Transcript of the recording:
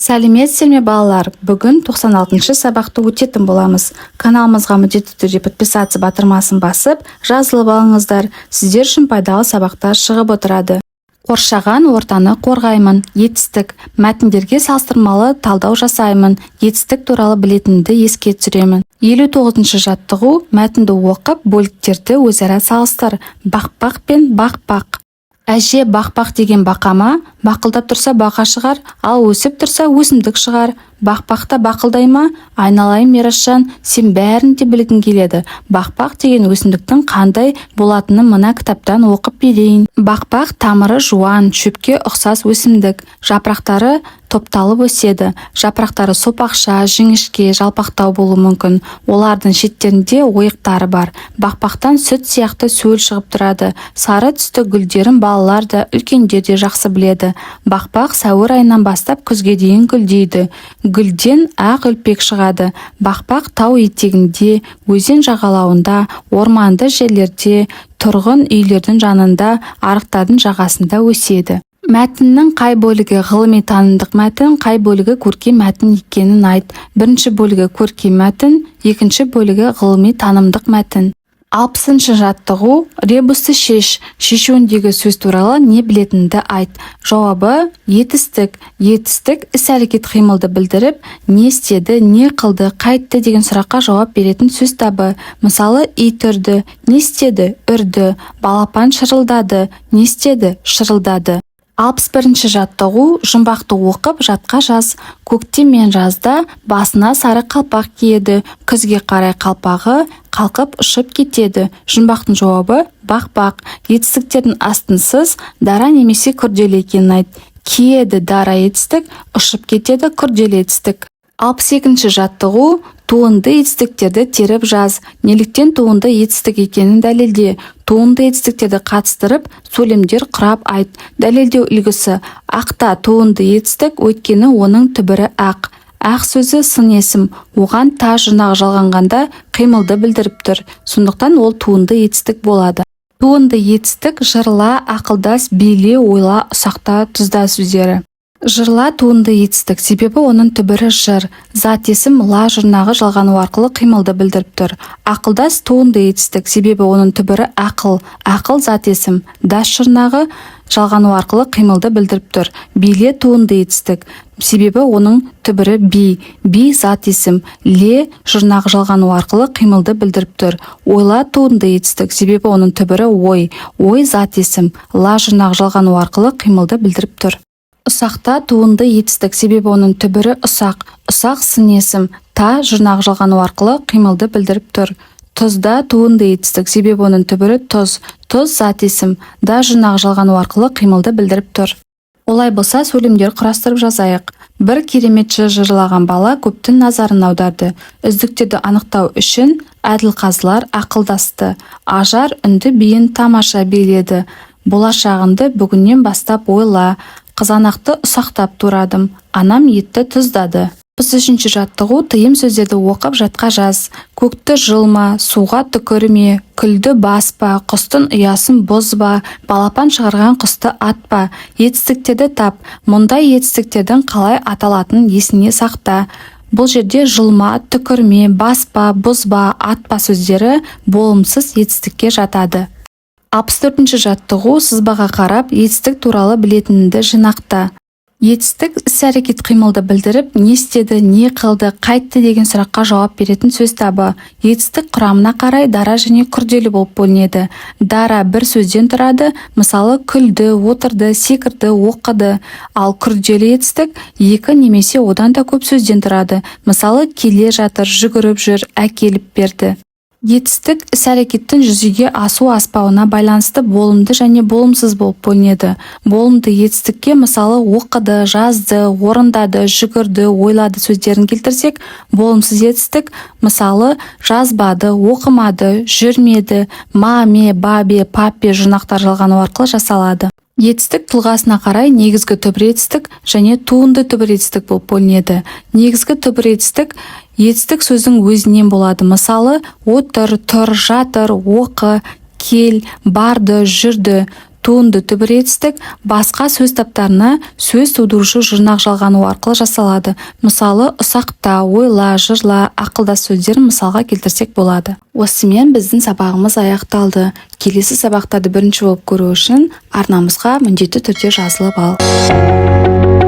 Сәлеметсіздер ме, балалар! Бүгін 96-шы сабақты өтетін боламыз. Каналымызға міндетті түрде «Подписаться» батырмасын басып, жазылып алыңыздар. Сіздер үшін пайдалы сабақтар шығып отырады. Қоршаған ортаны қорғаймын. Етістік. Мәтіндерге салыстырмалы талдау жасаймын. Етістік туралы білетінімді еске түсіремін. 59-шы жаттығу. Мәтінді оқып, бөліктерді өзара салыстыр. Бақпақ пен бақ-бақ. Әже, бақпақ деген бақа ма? Бақылдап тұрса, бақа шығар, ал өсіп тұрса, өсімдік шығар. Бақпақ та бақылдай ма? Айналайын Мирасжан, сен бәрін де білгің келеді. Бақпақ деген өсімдіктің қандай болатынын мына кітаптан оқып берейін. Бақпақ – тамыры жуан, шөпке ұқсас өсімдік. Жапырақтары топталып өседі. Жапырақтары сопақша, жіңішке, жалпақтау болуы мүмкін. Олардың шеттерінде ойықтары бар. Бақпақтан сүт сияқты сөл шығып тұрады. Сары түсті гүлдерін балалар да, үлкендер де жақсы біледі. Бақпақ сәуір айынан бастап күзге дейін гүлдейді. Гүлден ақ үлпек шығады. Бақпақ тау етегінде, өзен жағалауында, орманды жерлерде, тұрғын үйлердің жанында, арықтардың жағасында өседі. Мәтіннің қай бөлігі ғылыми танымдық мәтін, қай бөлігі көркем мәтін екенін айт. Бірінші бөлігі көркем мәтін, екінші бөлігі ғылыми танымдық мәтін. 60-шы жаттығу. Ребусты шеш. Шешуіндегі сөз туралы не білетініңді айт. Жауабы: етістік. Етістік – іс-әрекет, қимылды білдіріп, не істеді, не қылды, қайтті деген сұраққа жауап беретін сөз табы. Мысалы, ит үрді – не істеді? Үрді. Балапан шырылдады – не істеді? Шырылдады. 61-ші жаттығу. Жұмбақты оқып, жатқа жаз. Көктем мен жазда басына сары қалпақ киеді, күзге қарай қалпағы қалқып, ұшып кетеді. Жұмбақтың жауабы: бақпақ. Етістіктердің астын сыз, дара немесе күрделі екенін айт. Киеді – дара етістік, ұшып кетеді – күрделі етістік. 62-ші жаттығу. Туынды етістіктерді теріп жаз. Неліктен туынды етістік екенін дәлелде. Туынды етістіктерді қатыстырып, сөйлемдер құрап айт. Дәлелдеу үлгісі: Ақта – туынды етістік, өйткені оның түбірі ақ. Ақ сөзі сын есім, оған та жұрнағы жалғанғанда қимылды білдіріп тұр. Сондықтан ол туынды етістік болады. Туынды етістік: жырла, ақылдас, биле, ойла, ұсақта, тұзда сөздері. Жырла – туынды етістік, себебі оның түбірі жыр, зат есім, ла жұрнағы жалғану арқылы қимылды білдіріп тұр. Ақылдас – туынды етістік, себебі оның түбірі ақыл, ақыл зат есім, дас жұрнағы жалғану арқылы қимылды білдіріп тұр. Биле – туынды етістік, себебі оның түбірі би, би зат есім, ле жұрнағы жалғану арқылы қимылды білдіріп тұр. Ойла – туынды етістік, себебі оның түбірі ой, ой зат есім, ла жұрнағы жалғану арқылы қимылды білдіріп тұр. Ұсақта – туынды етістік, себебі оның түбірі ұсақ, ұсақ сын есім, та жұрнағы жалғану арқылы қимылды білдіріп тұр. Тұзда – туынды етістік, себебі оның түбірі тұз, тұз зат есім, да жұрнағы жалғану арқылы қимылды білдіріп тұр. Олай болса, сөйлемдер құрастырып жазайық. Бір керемет жыр жырлаған бала көптің назарын аударды. Үздіктерді анықтау үшін әділқазылар ақылдасты. Ажар үнді биін тамаша биледі. Болашағыңды бүгіннен бастап ойла. Қызанақты ұсақтап турадым. Анам етті тұздады. 63-ші жаттығу. Тыйым сөздерді оқып, жатқа жаз. Көкті жұлма, суға түкірме, күлді баспа, құстың ұясын бұзба, балапан шығарған құсты атпа. Етістіктерді тап. Мұндай етістіктердің қалай аталатынын есіңе сақта. Бұл жерде жұлма, түкірме, баспа, бұзба, атпа сөздері болымсыз етістікке жатады. 64-ші жаттығу. Сызбаға қарап, етістік туралы білетініңді жинақта. Етістік – іс-әрекет, қимылды білдіріп, не істеді, не қылды, қайтті деген сұраққа жауап беретін сөз табы. Етістік құрамына қарай дара және күрделі болып бөлінеді. Дара бір сөзден тұрады, мысалы, күлді, отырды, секірді, оқыды. Ал күрделі етістік екі немесе одан да көп сөзден тұрады, мысалы, келе жатыр, жүгіріп жүр, әкеліп берді. Етістік іс-әрекеттің жүзеге асу-аспауына байланысты болымды және болымсыз болып бөлінеді. Болымды етістікке, мысалы, оқыды, жазды, орындады, жүгірді, ойлады сөздерін келтірсек, болымсыз етістік, мысалы, жазбады, оқымады, жүрмеді, ма, ме, ба, бе, па, пе жұрнақтар жалғану арқылы жасалады. Етістік тұлғасына қарай негізгі түбір етістік және туынды түбір етістік болып бөлінеді. Негізгі түбір етістік – етістік сөздің өзінен болады, мысалы, отыр, тұр, жатыр, оқы, кел, барды, жүрді. Туынды түбір етістік басқа сөз таптарына сөз тудырушы жұрнақ жалғану арқылы жасалады. Мысалы, ұсақта, ойла, жырла, ақылдас сөздерін мысалға келтірсек болады. Осымен біздің сабағымыз аяқталды. Келесі сабақтарды бірінші болып көру үшін арнамызға міндетті түрде жазылып ал.